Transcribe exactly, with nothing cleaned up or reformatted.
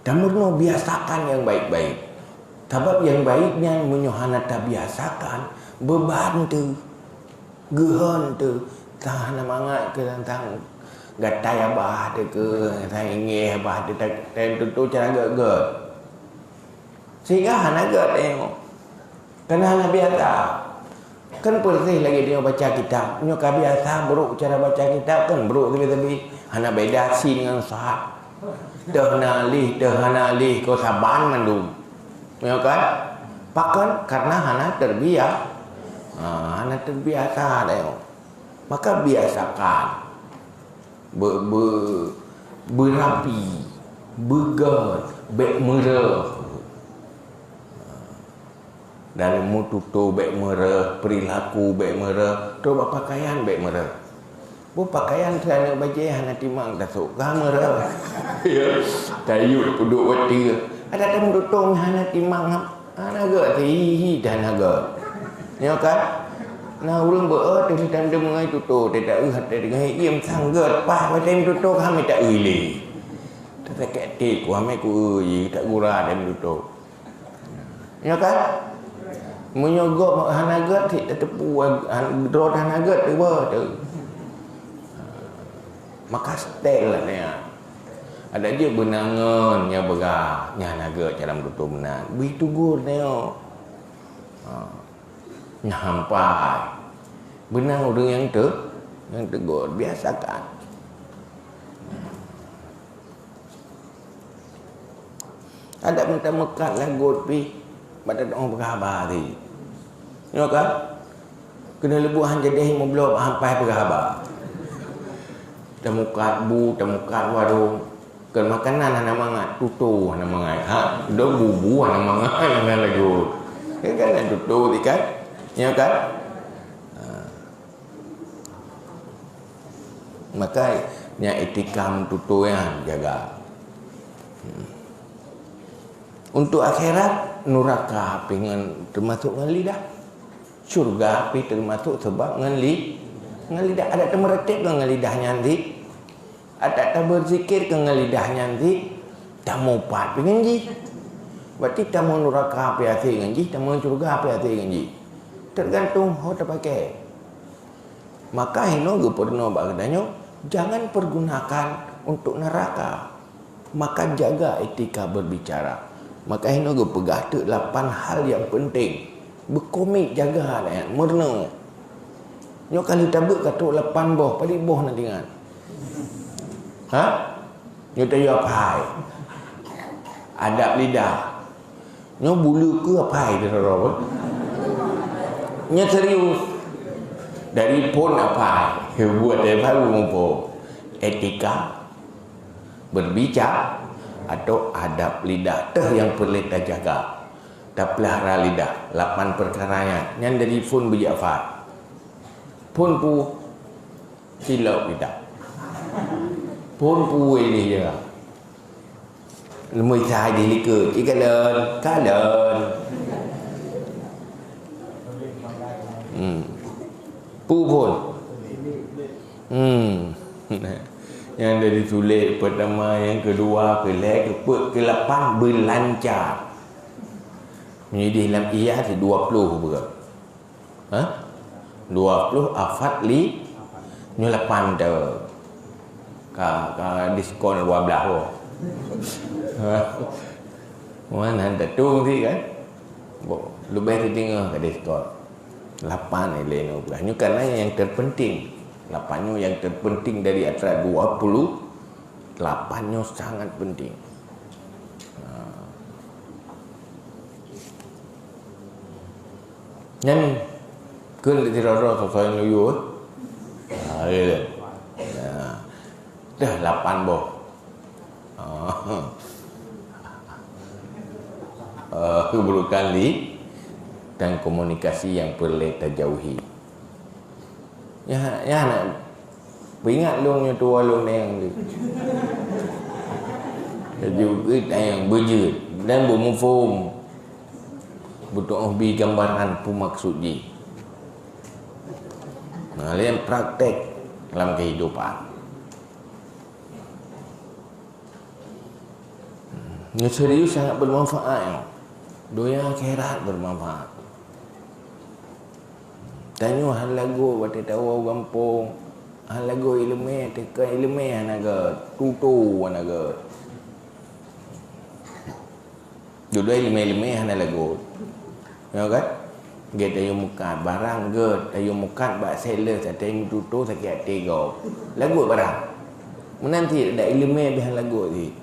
Tameurunoe biasakan nyang baik-baik. Sabab nyang baik nyan meunyoe hana tabiasakan, beuban teuh, geuhon teuh, tan hana mangat keu tantang gatai abah teuh keu, tan inggeh abah teuh, tan tutoe cara gét-gét. Sehingga hana gét teuh. Kan hana biasa. Kan peureuséh lagée tanyoe baca kitab. Nyoe ka biasa brok cara baca kitab kan brok sabe-sabe. Hana beda sin ngon sad. Teuh na alih, teuh hana alih, kon saban mandum. Nyoe kan? Pakon? Karena hana terbiasa. Ha, hana terbiasa teuh. Maka biasakan. Be-, be-, beurapi, beugét, bék meureuh. Dan meututoe bék meureuh, peurilaku bék meureuh, trok bak pakaian bék meureuh. Boh pakaian keu aneuk bajée hana timang tasok, ka meureuh. Ya, tayue peuduek watée. Ada tam tutong hana timang, hana gét, hi, hi, dan hana gét. Nyoe kan? Na ureuëng beu-e teuh tam deungoe tutoe, teuh taeu hate deungoe iem sang gét, paih watée tutoe kami taeu lé. Teuh sakét até ku, hamai ku eu, tak gura dem tutoe. Ya kan? Meunyoe gob hana gét, cit tateupeue, han-, droe hana gét, cuba tu. Maka stel lah nyan. Ada jeuet beunangon nyang peugah, nyan hana gét cara meututoe meunan. Bri tegur nyoe. Ha. Nyan hampai. Beunang ureuëng nyang teu-, nyang tegur, biasakan. Adak meutameukat lagot pih, bak tateuong peugah haba tadi. Nyoe ka? Keuneuk leubuh han jadeh lima bloe bak hampai peugah haba. Tameukat bu, tameukat warong. Kon makanan hana mangat, tutoe hana mangat. Ha, dong bubu hana mangat, hana lagot. Kan, kan, tutoe tadi kan? Nyoe kan? Ha. Maka nyan etika meututoe nyan jaga. Hmm. Untuk akhirat, nuraka pih ngon, teumasok ngon lidah. Syurga pih teumasok sabab ngon li-, ngon lidah. Adak tameureuteb ngon lidah nyan cit. Adak tabeuzikir ngon lidah nyan cit. Tameupat pih ngon jih. Berarti tamong nuraka pih até ngon jih, tamong syurga pih até ngon jih. Tergantung ho tapakai. Maka hinoe geupeurunoe bak geutanyoe, jangan pergunakan untuk neraka. Maka jaga etika berbicara. Maka hinoe geupeugah teuk lapan hal nyang penting. Beukomik jaga nyan, meurunoe. Nyoe ka lheueh tabeuet ka trok lapan boh, padum boh na tinggai. Ha? Nyoe tayue apai. Adab lidah. Nyoe bulu keu apai keudroe. Nyoe serius. Dari phon apai. Buet dari baru muphom. Etika berbicara atau adab lidah teuh nyang peureulée tajaga. Tapelihara lidah. Lapan peukara nyan. Nyan dari phon beujak apai. Phon pu silop lidah. Phon pu wéh lé jaga. Leumui sai di likot, ikalon, kalon. Hmm. Pu phon. Hmm. Nyang dari sulet pertama, yang kedua, kelhée, keupeuet, kelapan, beulancar. Meunyoe di lam iya si dua ploh beureukat. Ha? Dua ploh afat li nyoe lapan teu. Ka, ka diskon dua belas boh. Ha? Wan han tetung si kan? Bo, leubeh teudeungoe ka diskon. Lapan ilée nyoe beurah. Nyoe kana nyang terpenting. Lapan nyoe yang terpenting dari antara dua puluh lapan nyoe sangat penting. Ha. Nyan kheun lé sidroe-droe soe-soe nyang luyue. Ha, ya. Ya. Dah lapan boh. Ha. Eh, keburukan li dan komunikasi yang perlu tajauhi. Ya, ya nak Peuingat lôn nyoe tuwoe lôn nyang lé. Laju geutanyoe beujeuet dan beumuphom. Beutôi bi gambaran peue maksud jih. Nah, lé praktek lam kehidupan. Nyoe serius sangat bermanfaat nyoe. Donya akhirat bermanfaat. Tanyoe hana lagot watée tawoe u gampông, hana lagot iéleumé, teuka iéleumé hana gét, tutoe hana gét. Dudoe iéleumé-iéleumé hana lagot. Ya kan? Gét tayue mukat, barang gét tayue mukat bak seller, saté meututoe sakét até gob. Lagot barang. Meunan cit, dak iéleumé beh hana lagot cit.